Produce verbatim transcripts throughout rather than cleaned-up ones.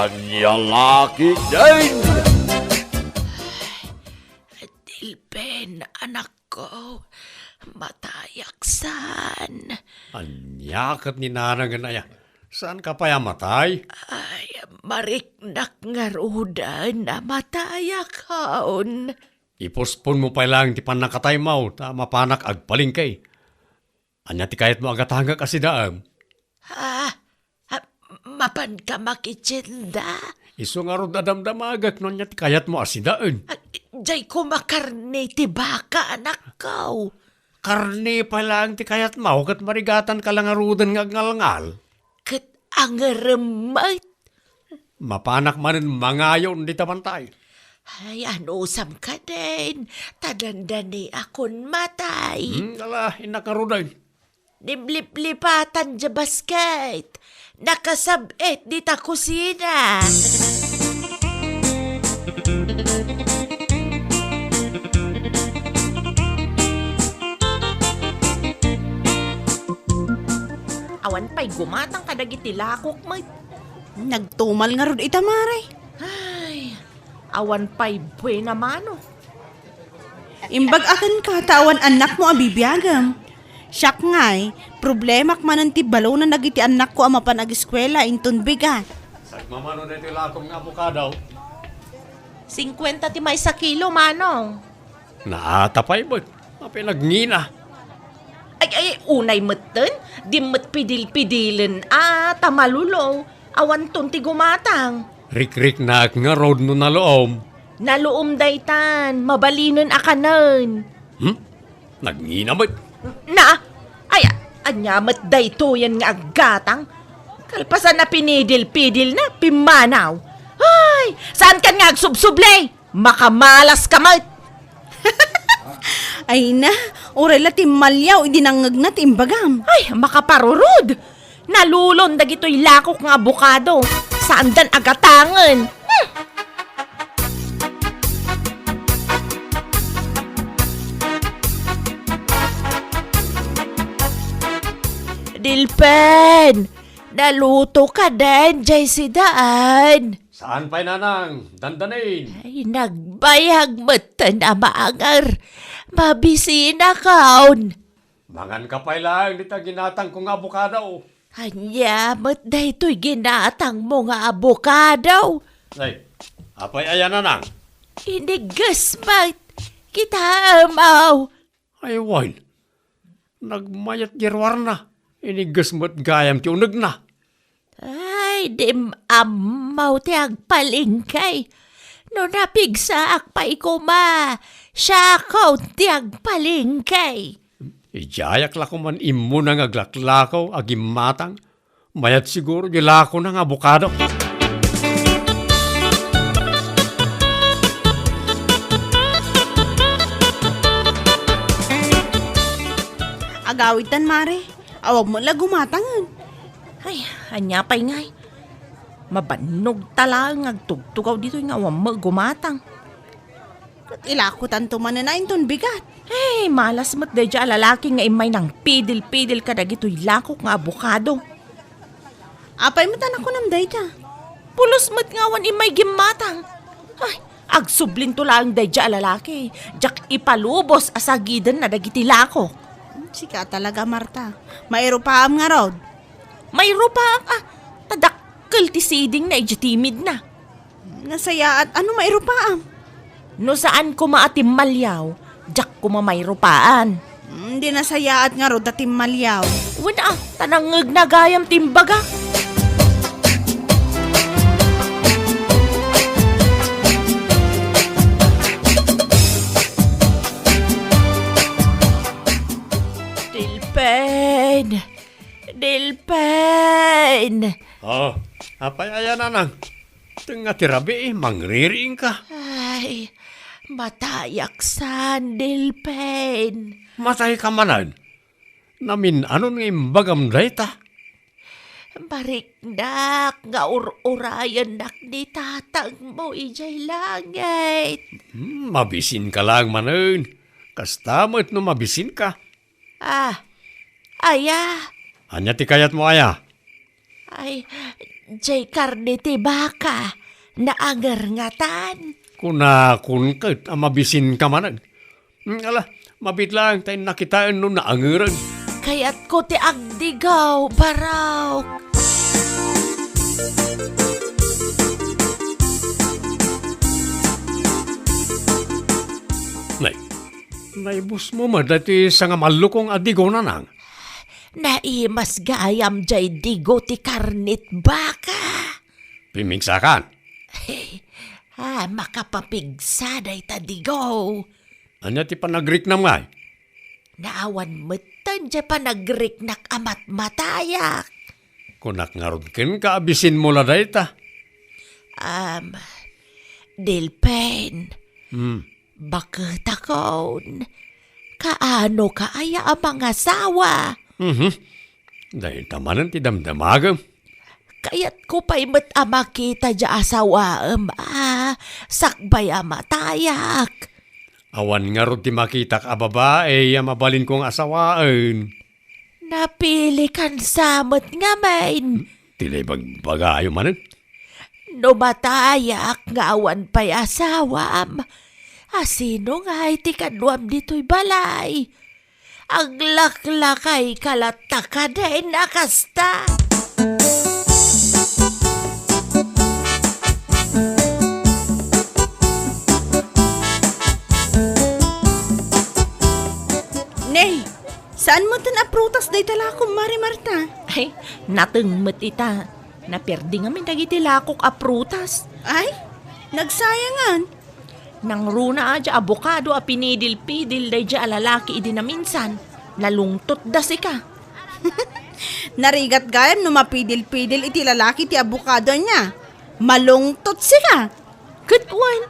Ania la ketdin? Dilben, anakko, matayak saan. Ania ket ni nanangen aya? Saanka pay a matay? Ay, mariknak ngaruden a matayakon. Iposponmo pay laeng ti pannakataymo ta mapanak agpalengke. Ania ti kayatmo a gatangek a sidaem? Ah, ah, mapanka makitienda? Isu ngarud a damdamagek no ania ti kayatmo a sidaen. Ah, diay koma karne ti baka, anakko. Karne pay laeng ti kayatmo ket marigatanka la ngaruden nga agngalngal. Ket angerem met. Mapanak manen mangayon dita bantay. Ay, anusam kadin, ta dandaniakon matay. Hmm, ala, innak ngaruden. Dimliplipatan diay basket. Nakasab-et dita kusina. Awan pay gumatang kadagiti lakok met. Nagtumal ngarud ita, mare. Ay, awan pay buena mano. Imbag-aken ka ta awan annakmo a bibiagem. Siak ngay, problemak manen ti balonan dagiti annakko a mapan ageskuela inton bigat. Sagmamano daytoy lakom nga abokado? Singkuenta ti maysa kilo, manong. Naata pay met. Apay nagngina? Ay, ay, unay metten, di met pidil-pidilen a ta malulo, awanton ti gumatang. Rikriknak ngarud no naluom. Naluom daytan, mabalinen a kanen. Hmm? Nagngina met. Na, ay, ania met daytoyen nga aggatang? Kalpasan a pinidil-pidilna, pimmanaw. Ay, saankan nga agsubsubli? Makamalaska met! Ay na, uray la timmaliaw idi nangngegna ti imbagam. Ay, makaparurod! Nalulon dagitoy lakok nga abokado. Saandan a gatangen. Hmm. Dilpen, naluto ka den, diay sidaen. Saan pay, nanang, dandanin? Ay, nagbayag metten a maanger. Mabisinakon. Manganka pay laeng dita ginatangko nga abokado. Ania met daytoy ginatangmo nga abokado? Ay, apay aya, nanang? Inigges met. Kitaem, aw. Ay, wen. Nagmayat di ruarna. Inigges met gayam ti unegna. Ay, dim ammo ti agpalengke. No napigsaak pay koma, siakon ti agpalengke. Idiayak la koman immuna nga aglaklakaw a gimmatang. Mayat siguro di lakona nga abokado. Agawidtan, mare. Awan met la gumatangen. Ay, ania pay ngay? Mabannog ta laeng nga agtugtugaw ditoy nga awan met gumatang. Ket ilakotanto manen a inton bigat. Ay, malas met daydiay a lalaki nga immay nangpidil-pidil kadagitoy lakok nga abokado. Apay met a nakunam dayta? Pulos met nga awan immay gimmatang. Ay, agsublinto laeng daydiay a lalaki. Diak ipalubos a sagidenna dagiti lakok. Hmm, sika talaga, Marta. Mairupaam ngarud. Mairupaak a, ta dakkel ti sidingna idiay timidna. Nasayaat a no mairupaam. No saan koma a timmaliaw, diak koma mairupaan. Mm, di nasayaat ngarud a timmaliaw. Wen a, ta nangngegna gayam ti imbaga. Dilpen! Dilpen! Ah, apay aya, nanang? Tengnga ti rabii, mangririingka. Ay, matayak saan, Dilpen. Matayka manen? Namin-anon nga imbagam dayta? Mariknak nga ur-urayennak ni tatangmo idiay langit. Hmm, mabisinka laeng manen. Kasta met no mabisinka. Ah, aya? Ania ti kayatmo aya? Ay, jay karne ti baka, naangernatan. Kunakon ket a mabisinka manen. Hmm, ala, mabiit laeng ta innak kitaen no naangeren. Kayatko ti agdigaw, Barok. Nay, naibusmo met daytoy sangamallokong a digo, Nanang. Naimas gayam jay digo ti karne ti baka. Pimigsakan. Ah, makapapigsa dayta digo. Ania ti panagriknam ngay? Naawan metten jay panagriknak a matmatayak. Kunak ngarud kenka a bisinmo la dayta. Am, Delpin. Hmm. Baketakon, kaano ka aya a mangasawa? Mhm. Dayta manen ti damdamagem. Kayatko pay met a makita diay asawaem a sakbay a matayak. Awan ngarud ti makitak a babai a mabalinko nga asawaen. Napilikan sa met ngamin. Hmm? Ti naibagbagayo manen? No matayak nga awan pay asawam, a sino ngay ti kaduam ditoy balay? Aglaklakayka latta kadin a kasta. Nay, saan metten a prutas dayta lakom, Mari Marta? Ay, nateng met ita. Naperdi ngamin dagiti lakok a prutas. Ay, nagsayangan. Nangruna a diay abokado a pinidil-pidil daydiay a lalaki idi naminsan. Nalungtotda sika. Narigat gayam no mapidil-pidil iti lalaki ti abokado ania. Malungtot sika. Ket wen,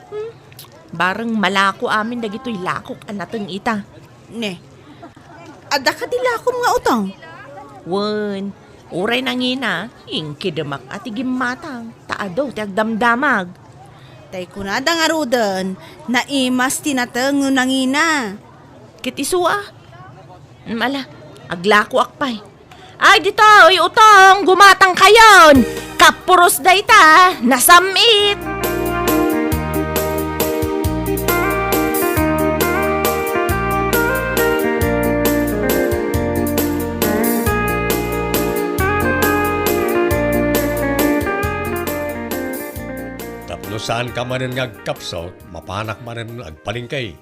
hmm, bareng malako amin dagitoy lakok a nateng ita. Ne, adda kadi lakom nga utong? Wen, uray nangina, inkidemak a ti gimmatang, ta adu ti agdamdamag. Tay kunada ngaruden, naimas ti nateng no nangina. Ket isu a? Mm, ala, aglakoak pay. Ay, ditoy, utong, gumatangkayon! Kapuros dayta, nasam-it! Tapno saanka manen nga agkapsut, mapanak manen agpalengke.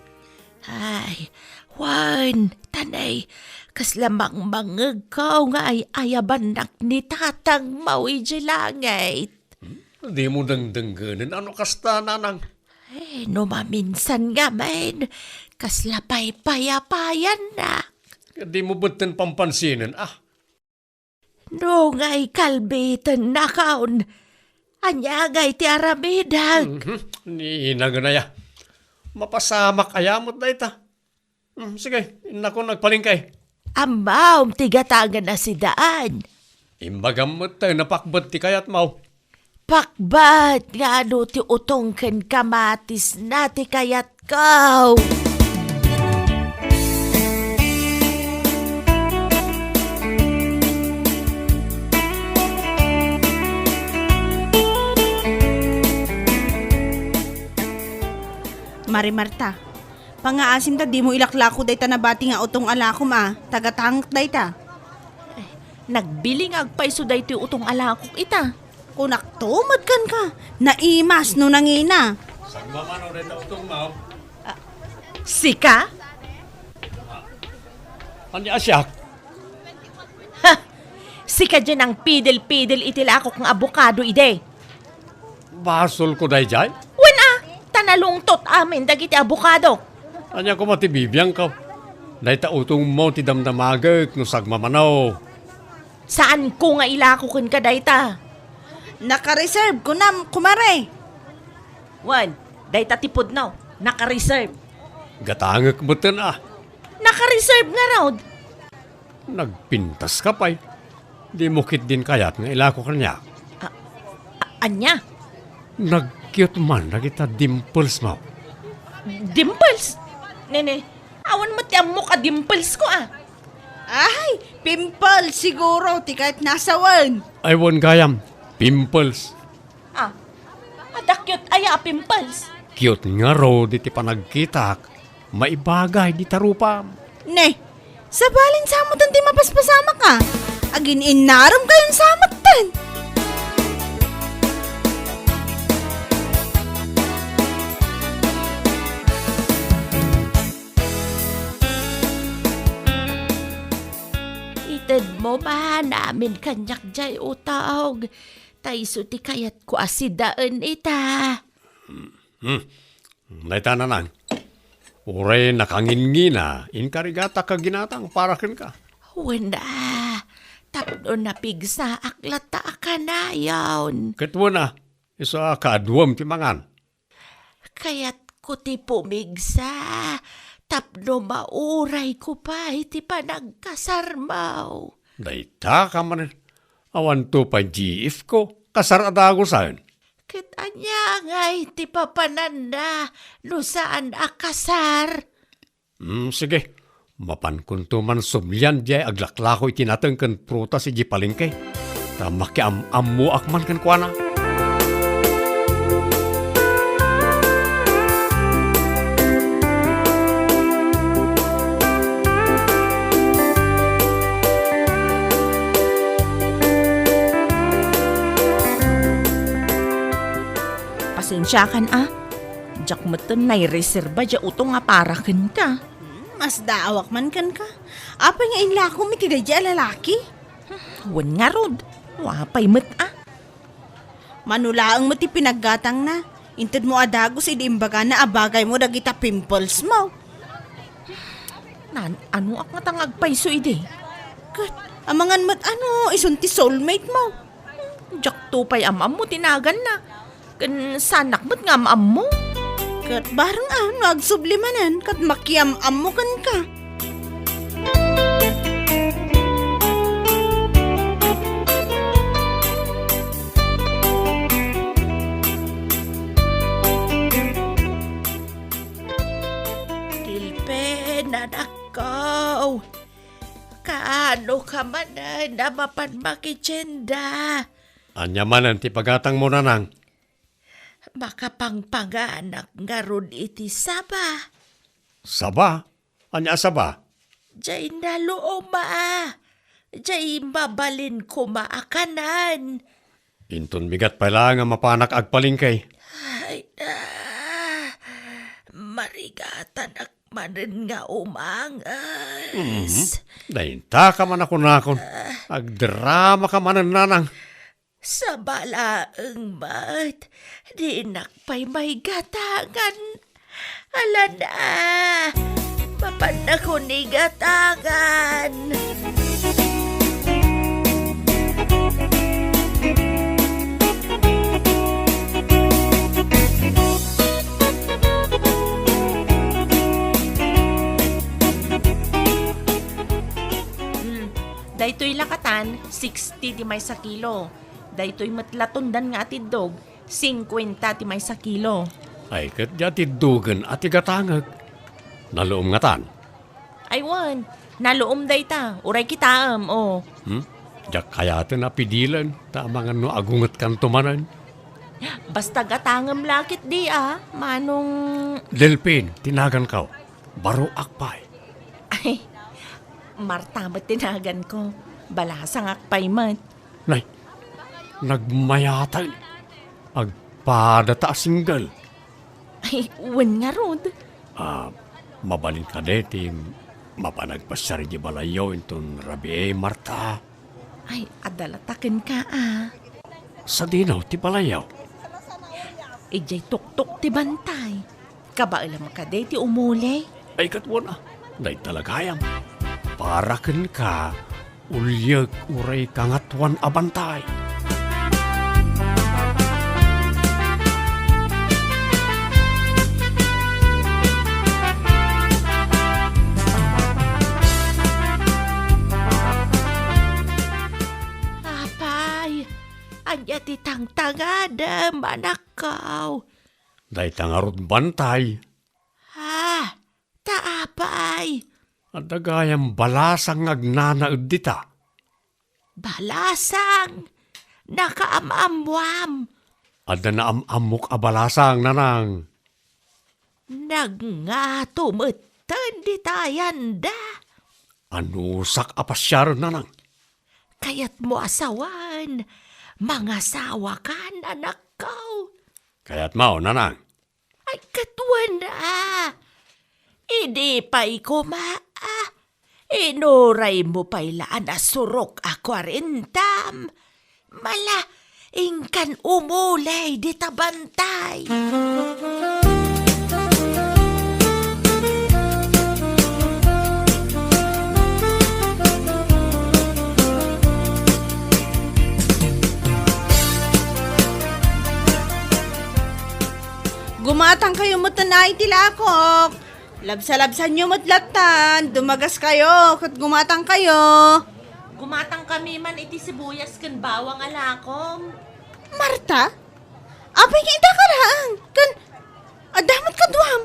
Ay, wen, ta nay, kasla mangmangngegko nga ay-ayabannak ni tatangmo idiay langit. Hmm? Dimo dengdengngenen a no kasta, Nanang? Eh, no maminsan ngamin, kasla paypayapayannak. Dimo metten pampansinen, ah. No ngay kalbitennakon, ania ngay ti aramidek? Mhm. Ni inangen aya. Mapasamak aya met dayta. Hmm, sige, innakon agpalengke. Ammom ti gatangen a sidaan. Imbagam met ta napakbet ti kayatmo. Pakbat nga adu ti utong ken kamatisna ti kayatko. Mari Marta, pangngaasim ta dimo ilaklako dayta nabati nga utong a lakom a, ta gatangek dayta. Nagbili nga agpayso daytoy utong a lakok ita. Kunakto met kenka, naimas no nangina. Sagmamano dayta utongmo? Ah, sika? Ania a siak? Ha! Sika diay nangpidil-pidil iti lakok nga abokado idi. Basolko daydiay? Wen a, ta nalungtot amin dagiti abokadok. Ania koma ti bibiangko? Dayta utongmo ti damdamagek no sagmamano. Saanko nga ilako kenka dayta. Naka-reserve, kunam, kumare. Wen, dayta ti pudno, naka-reserve. Gatangek metten a. Naka-reserve ngarud. Nagpintaska pay. Dimo ketdin kayat nga ilako kaniak. A-, a-, ania? Nag-cute man dagita dimplesmo. Dimples? Nene, awan met ti ammok a dimplesko a. Ay, pimple siguro ti kayatna a sawen. Ay, wen gayam, pimples. Ah, adda cute aya a pimples? Cute ngarud iti panagkitak, maibagay dita rupam. Ne, sabali, samoten ti mapaspasamak a. Agin-innarem kayon samoten. Itedmo man amin kaniak jay utog, ta isu ti kayatko a sidaen ita. Hmm. Dayta, nanang. Uray nakangingina, inkarigatak a ginatang para kenka. Wen a, tapno napigsaak latta a kanayon. Ket wen a, isu a kaaduem ti mangan. Kayatko ti pumigsa, tapno maurayko pay ti panagkasarmo. Dayta ka manen, awanto pay G F ko, kasar a dagusen. Ket ania ngay ti papananna no saan a kasar? Hmm, sige. Mapankonto man sublian diay aglaklako iti nateng ken prutas idiay palengke. Ta makiam-ammoak man kenkuana. Pasensiakan a. Diak metten naireserba diay utong a para kenka. Hmm, masdaawak man kenka. Apay nga inlakom iti daydiay a lalaki? Wen ngarud, apay met a. Mano laeng met ti pinaggatangna. Intedmo a dagus idi imbagana a bagaymo dagita pimples mo. Naan-anoak ngata nga agpayso idi. Ket, amangan met a no, isun ti soulmate mo. Diakto pay am-ammo ti naganna. Ken saanak met nga am-ammo. Ket bareng a no agsubli manen ket makiam-ammo kenka. Tilpen, anakko. Kaano ka manen a mapan makitienda? Ania manen ti pagatangmo, nanang? Makapangpanganak ngarud iti saba. Saba? Ania a saba? Diay naluom a. Diay mabalin koma a kanen. Inton migat pay laeng a mapanak agpalengke. Ay, ah, marigatanak manen nga umanges. Mhm. Dayta ka man a kunakon. Ah. Agdrama ka manen, nanang. Saba laeng met, dinak pay maigatangan. Alan a, mapannakon igatangan. Mm, daytoy lakatan, sixty ti maysa kilo. Daytoy met la tundan nga atiddog, singkuenta ti maysa kilo. Ay, ket di atiddogen a ti gatangek. Naluom ngatan? Ay wen, naluom dayta. Uray kitaem, o. Hmm? Diak kayaten a pidilen, ta amangan no agungetkanto manen. Basta gatangem la ketdi a, manong... Delpin, ti naganko. Baroak pay. Ay, Marta met ti naganko. Balasangak pay met. Nay, nagmayatan. Agpadata a single. Ay, wen ngarud. Ah, mabalin kadi ti mapan agpasiar idiay balayyo inton rabii, Marta? Ay, adda la ta kenka a. Sadino ti balayyo? Idiay tuktok ti bantay. Kabaelam kadi ti umuli? Ay, ket wen a, dayta la gayam. Para kenka, uliek uray kangatoan a bantay. Apay, ania ti tangtangadem, anakko? Dayta ngarud bantay. Ah, ta apay? Adda gayam balasang nga agnanaed dita. Balasang? Nakaam-ammoam. Adda naam-ammok a balasang, nanang. Nagngato metten dita yanda. Anusak a pasiaren, nanang. Kayatmo a sawen, mangasawakan, anakko. Kayatmo, nanang. Ay, katuan a. Idi pay koma a. Inuraymo pay la a nasurok a kuarentam. Mala, inkan umuley dita bantay. Gumatangkayo metten a iti lakok. Labsalabsanyo met lattan, dumagaskayo, ket gumatangkayo. Gumatangkami man iti sibuyas ken bawang a lakom. Marta? Apay nga ita ka laeng? Ken adda met kaduam?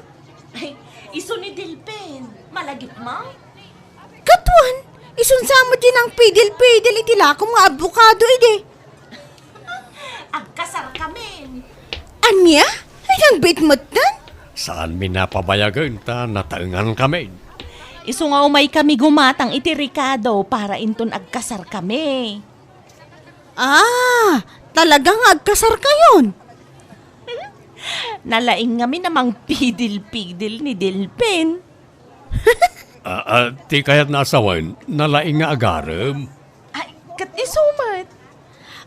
Ay, isu ni Delpin. Malagipmo? Katuan, isun sa met ti nangpidil-pidil iti lakom nga abokado idi. Agkasarkami. Ania? Ay, nang biit metten? Saanmi a pabayagen ta nataengankami. Isu nga umaykami gumatang iti rekado para inton agkasarkami. Ah, talaga nga agkasarkayon? Nalaing ngamin a mangpidil-pidil ni Delpin. Ah, ah, ti kayatna a sawen, nalaing nga agarem. Ay, ket isu met.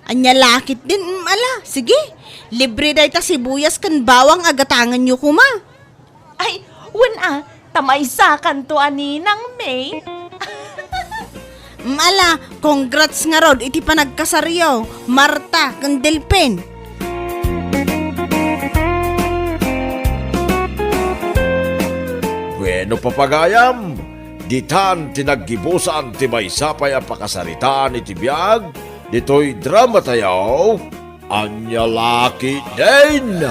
Ania la ketdin, mm, ala, sige. Libre dayta sibuyas ken bawang a gatangenyo koma. Ay, wen a, ta maysakanto a ninang May. Mm, ala, congrats ngarud iti panagkasaryo, Marta ken Delpin. Bueno, papagayam, ditan ti naggibusan ti maysa pay a pakasaritaan iti biag ditoy dramatayo, Ania la ketdin.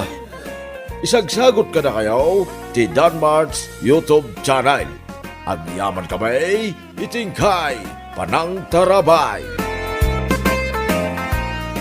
Isagsagut kadakayo ti Danmart's YouTube channel. Agyamankami iti inkay panangtarabay.